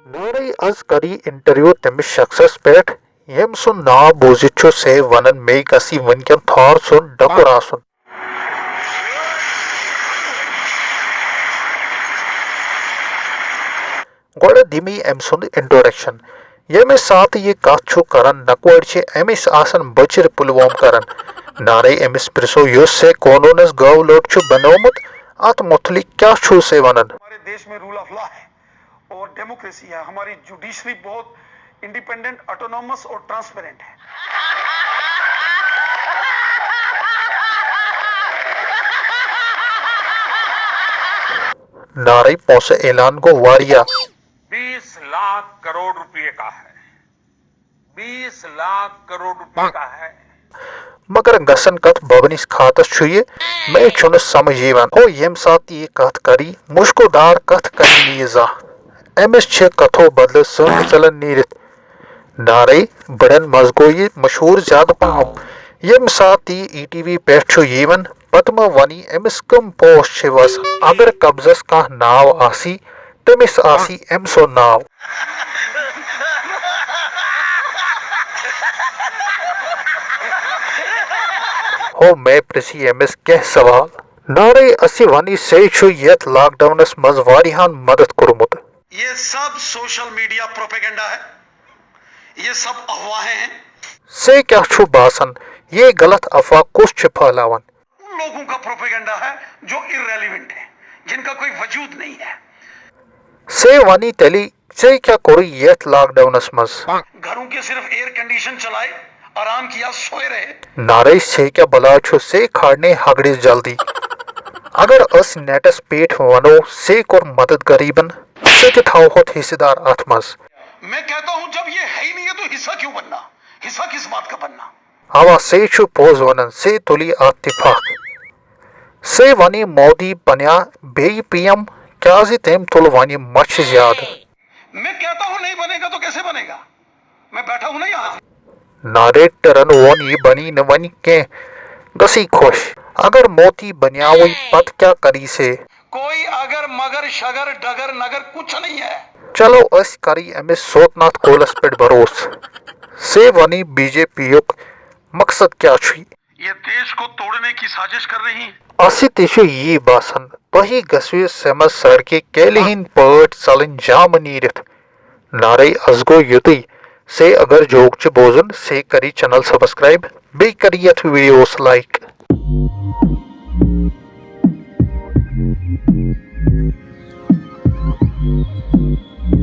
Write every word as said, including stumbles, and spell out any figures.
نارے از کری انٹرویو تٔمِس شخصس پٮ۪ٹھ، ییٚمۍ سُنٛد ناو بوٗزِتھ چھُ سے ونان مے گژھی وٕنکٮ۪ن تھار سُنٛد ڈکُر آسُن۔ گۄڈٕ دِمے أمۍ سُنٛد انٹروڈکشن۔ ییٚمہِ ساتہٕ یہِ کتھ چھُ کران، نکوٲڑۍ چھِ أمِس آسان بٔچِر پُلووم کران۔ نارے أمِس پرژھو، یُس سے قونوٗنس گٲو لوٚٹ چھُ بنومُت، اتھ مُتعلق کیٛاہ چھُو سے ونان؟ ہمارے دیش میں رول آف لا ہے اور ڈیموکریسی ہے۔ ہماری جوڈیشری بہت انڈیپینڈنٹ، آٹونومس اور ٹرانسپیرنٹ ہے۔ نارے پونٛسہٕ اعلان گوٚو واریاہ۔ بیس لاکھ کروڑ روپیے کا ہے۔ بیس لاکھ کروڑ روپیے کا ہے۔ مگر گژھن کتھ ببنِس کھاتس چھُ یہِ، مےٚ چھُنہٕ سمجھ یِوان۔ ہو، ییٚمہِ ساتہٕ تہِ یہِ کتھ کری، مُشکو دار کتھ کری نہٕ یہِ زانٛہہ۔ أمِس چھِ کتھو بدلہٕ سٕہہ ژلان نیٖرِتھ۔ نارے بڑن منٛز گوٚو یہِ مشہوٗر زیادٕ پہم۔ ییٚمہِ ساتہٕ تہِ یہِ ای ٹی وی پٮ۪ٹھ چھُ یِوان، پتہٕ مہ ونی أمِس کم پوسٹ چھِ وسان۔ اگر قبضس کانٛہہ ناو آسی، تٔمِس آسی أمۍ سُنٛد ناو۔ ہو، مےٚ پرژھی أمِس کینٛہہ سوال۔ نارے اسی ونی سے چھُ یتھ لاک ڈاونس منٛز واریاہن مدد کوٚرمُت۔ یہ سب سوشل میڈیا پروپیگنڈا ہے، یہ سب افواہیں ہیں۔ سے کیٛاہ چھُ باسان، یہِ غلط افواہ کُس چھُ پھٲلاوان؟ ان لوگوں کا پروپیگنڈا ہے جو ارریلیونٹ ہے، جن کا کوئی وجود نہیں ہے۔ سے ونی تیٚلہِ، ژےٚ کیٛاہ کوٚرُے یتھ لاک ڈاونس منٛز؟ گھروں کے صرف ایئر کنڈیشن چلائے، آرام کیا، سوئے رہے۔ نارے سے کیٛاہ بلا چھُ سے کھارنے ہگڑِس جلدی۔ اگر أسۍ نیٹس پٮ۪ٹھ ونو، سے کوٚر مدد غریبن، سُہ تہِ تھاوہوتھ حصہٕ دار اتھ منٛز۔ میں کہتا ہوں، جب یہ ہے ہی نہیں ہے تو حصہ کیوں بننا؟ حصہ کس بات کا بننا؟ اوا، سے چھُ پوٚز ونان، سے تُلی اتھ تہِ پھکھ۔ سے ونی مودی بنیا بیٚیہِ پی ایم، کیٛازِ تٔمۍ تُل ونہِ مچھِ زیادٕ؟ میں کہتا ہوں نہیں بنے گا تو کیسے بنے گا؟ میں بیٹھا ہوں نا یہاں۔ ناریٹرن ووٚن، یہِ بنی نہٕ وۄنۍ کینٛہہ، گژھی خۄش۔ اگر موتی بنیاوٕے، پتہٕ کیٛاہ کری سے؟ کوئی اگر مگر شگر ڈگر نگر کچھ نہیں ہے۔ چلو، أسۍ کرٕے أمِس سوتناتھ کولس پٮ۪ٹھ بھروسہٕ۔ سے ونی بی جے پی یُک مقصد کیٛاہ چھُے؟ یہ دیش کو توڑنے کی سازش کر رہی ہیں۔ اَسہِ تہِ چھُ یی باسان، تۄہہِ گژھِ سیمس سڑکہِ کیلہِ ہٕنٛدۍ پٲٹھۍ ژلٕنۍ جامہٕ نیٖرِتھ۔ نارے از گوٚو یُتُے۔ سے اگر جوک چھُ بوزُن، سے کری چینل سبسکرائب، بیٚیہِ کری یتھ ویڈیوس لائک۔